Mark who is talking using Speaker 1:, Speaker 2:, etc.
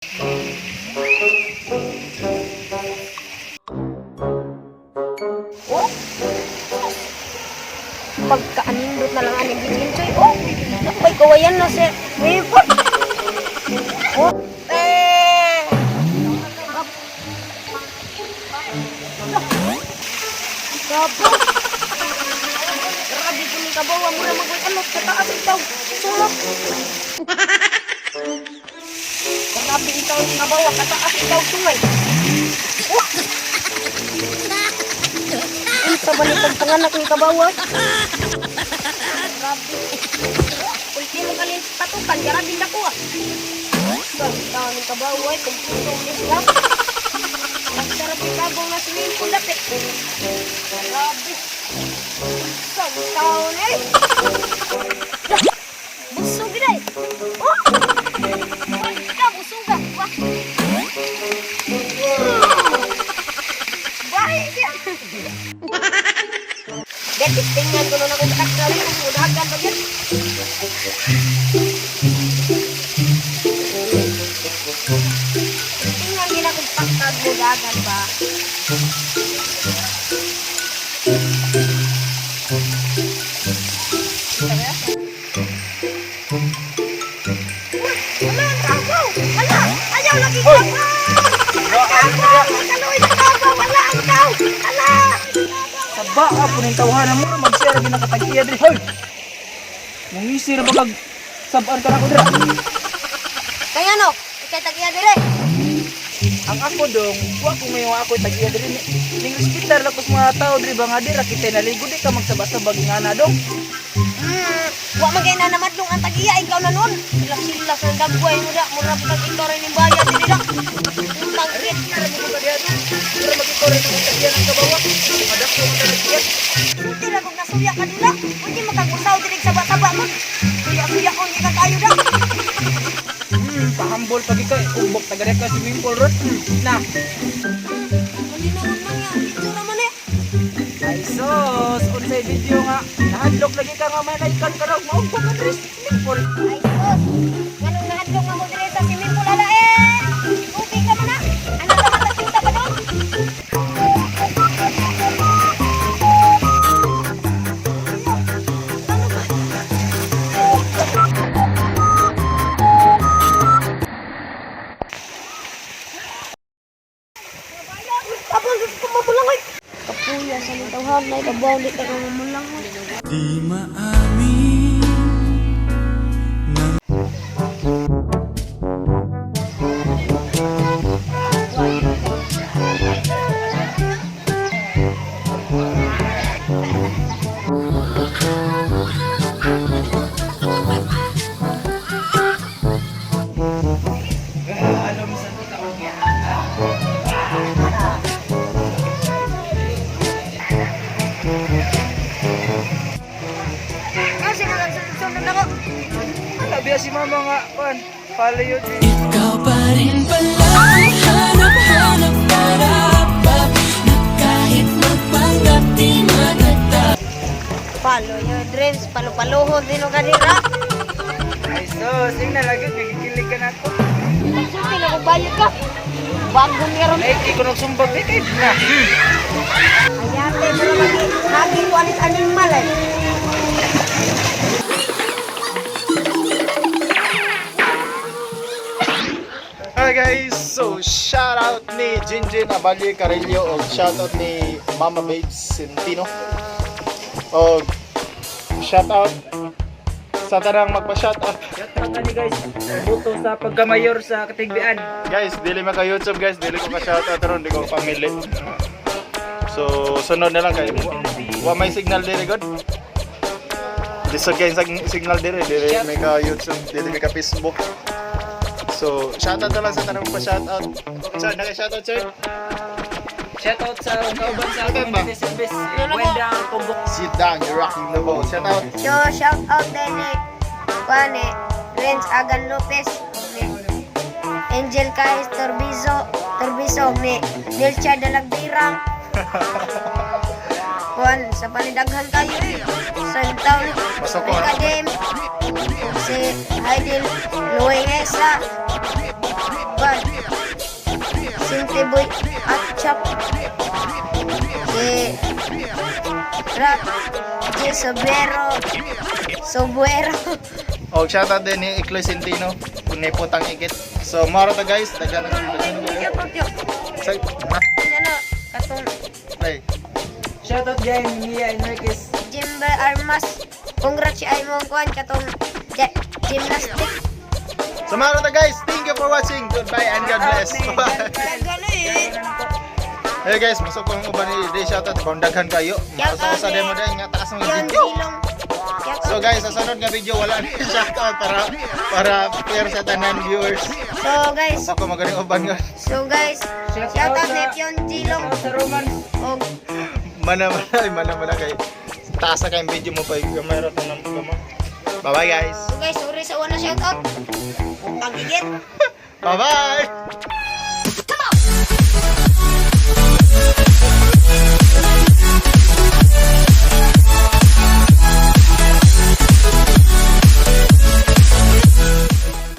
Speaker 1: Oh! Pagkaanindot na lang ani giginchoy. Oh! May kawayan na si Maypot. Oh! Eh! Gabo! Grabe ko ni kabawa mo na magway alok sa taas itaw. Sulok! Grabe itaw ni kabawa kataas itaw sungay. Oh! Unsa ba ni pagpanganak ni kabawa? Grabe. Ultimo kanin patukan, grabe na ko ah. Basta ni kabawa, ay kumpleto ni sila. Ang sarap ni kabaw na swimming pool dapit. Grabe. Isang taon eh. Lah, busog na eh. Oh! Pagka busog ah. Wah. Bahay siya. Bet, tingnan ko na akong takal kung mudagan ba yun. Tingnan din akong paktag mudagan ba. Wala ang kabaw! Wala! Ayaw lagi kabaw! Kabaw! Kaloy na kabaw! Wala ang tao! Wala!
Speaker 2: Sa baa po ning tawhana mo mag-share gyud nakatag-iya diri. Hoy. Mangisi ra ba kag sab-an ka na ko dira?
Speaker 1: Kaya no, ikay tagiya dire.
Speaker 2: Ang ako dong, wa ko may wa ako tag-iya diri. Ning respetar lang ko sa mga tao diri ba nga dira kita naligo di ka magsaba-sabag nga na dong.
Speaker 1: Wa man kay na namadlong ang tagiya ikaw na nun. Silas-silas ang dagway mo da, mura pa kag ikaw rin yung bayad diri da. Tangkit.
Speaker 2: Ra mo ko tag-iya dong. Mura mag-ikaw rin ang tag-iya ng kabawa. Madakto mo tag-iya.
Speaker 1: Sulti ra kog nasuya ka dula. Pwede makagusaw diri saba-saba mo. Suya-suya ko ka kayo da.
Speaker 2: Pahambol pag ikaw ugbok taga ka swimming pool ron. Na.
Speaker 1: Malinawan man nga, video ra man eh.
Speaker 2: Ay sus, unsay video nga nahadlok lagi ka nga manaykan ka raw maugbok ka diri sa swimming pool.
Speaker 1: Ay sus, nganong nahadlok man mo diri sa swimming pool ala eh. Okay ka man na. Ano ka man ta pa doon? Ano ba? Abang, gusto ko mamulang ay. Kapuya sa nitawhan ay kabaw di ka mamulang ay.
Speaker 3: Di maamin na
Speaker 2: Alam sa taon niya.
Speaker 1: Ano sila lang sunod ako?
Speaker 2: Sabi si mama nga, pan, follow you.
Speaker 3: Ikaw pa rin pala ang hanap-hanap dapat na kahit magpanggap di maganda.
Speaker 1: Follow your dreams, palupaluhon din ka dira.
Speaker 2: Ay sus, yung nalagi, nagikilig ka na ako.
Speaker 1: Pagsulti na kung bayad ka. Bago meron.
Speaker 2: Ay, ko nagsumbag, eh, kahit na.
Speaker 1: Ayate, pero lagi, lagi ko anis animal eh.
Speaker 4: Hi guys! So, shout out ni Jinjin Aballe Carillo o shout out ni Mama Babes Centino. O shout out sa tanang magpa-shout out.
Speaker 2: Shout out na ni guys, buto sa pagkamayor sa Katigbian.
Speaker 4: Guys, dili man ka YouTube guys, dili ko ka shout out ron, di ko pamili. So, sunod na lang kay wa may signal diri god. Lisod kay signal diri, dili may ka YouTube, dili may ka Facebook. So, shout out na lang sa tanang magpa-shout out. Sir, naka-shout out sir.
Speaker 2: Shout out sa kauban sa
Speaker 4: Shout out ba?
Speaker 2: community service, Wenda Kumbok.
Speaker 4: Sit down, you're rocking the boat. Shout out.
Speaker 1: So, shout out din ni Juan eh, Renz Agan Lopez, ni Angel Caes Torbizo, Torbizo, ni Nilcha Dalagdirang. Juan, sa panidaghan kayo eh. Sa taon,
Speaker 4: Masoko,
Speaker 1: Rica
Speaker 4: ano?
Speaker 1: Dem, si Haidil Luengesa, Juan, Rap G Sobrero Sobuero.
Speaker 4: Og shoutout din ni Ikloy Centino, ni Putang Ikit. So maro ta, guys, daghan ng
Speaker 1: Shout out yo.
Speaker 4: Sa ha?
Speaker 1: Ano katong
Speaker 4: Play.
Speaker 2: Shoutout guys, Mia Enriquez.
Speaker 1: Jimbe Armas. Congrats ay mong kuan katong gymnastic.
Speaker 4: So maro ta, guys, thank you for watching. Goodbye and God bless. Bye.
Speaker 1: Daghan eh.
Speaker 4: Hey guys, masuk ko ang uban ni di shoutout kung daghan kayo.
Speaker 1: Shoutout
Speaker 4: Mausa
Speaker 1: ni-
Speaker 4: mo dahil nga taas ng
Speaker 1: Yon
Speaker 4: video.
Speaker 1: Silong. Shout
Speaker 4: So
Speaker 1: out.
Speaker 4: guys, sa sunod nga video wala ni shoutout para para fair sa tanan viewers.
Speaker 1: So guys,
Speaker 4: Masuk ko magaling uban nga.
Speaker 1: so guys,
Speaker 2: Shout
Speaker 1: shout
Speaker 2: out
Speaker 1: out ni
Speaker 2: sa-
Speaker 1: Pion Silong
Speaker 2: Shoutout sa Roman.
Speaker 1: og
Speaker 4: Mana mana ay mana mana kay taas na kayong video mo pa gamay ra tanang mo. Bye bye, guys.
Speaker 1: So guys, sorry sa una shout out. Pagigit.
Speaker 4: Bye bye.